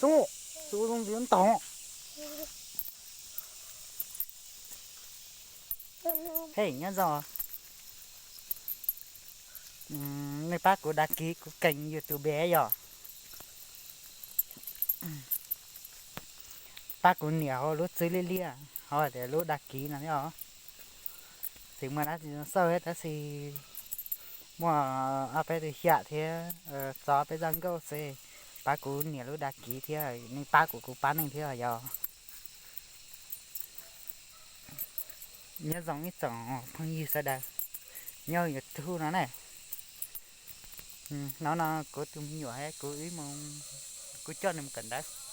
Xub, xub zoo ntxiv ntoo. Hej, nyob zoo. Nej pab kuv đăng ký kuv kênh YouTube yom. Pab kuv nias hauv lub txwb liab liab hauv tias lub đăng ký no thiab os. Tsis muaj dab tsi xauj thiab tab sis muaj ob peb tug xyam thiab txo peb zaj nkauj xwb. Pab kuv nias lub đăng ký thiab, nej pab kuv kuv pab nej thiab yom. Nyob zoo ib tsoom phooj ywg sawv daws nyob YouTube no na. Hnub no kuv tus me nyuam kuv wb mus, kuv coj nws mus kawm ntawv.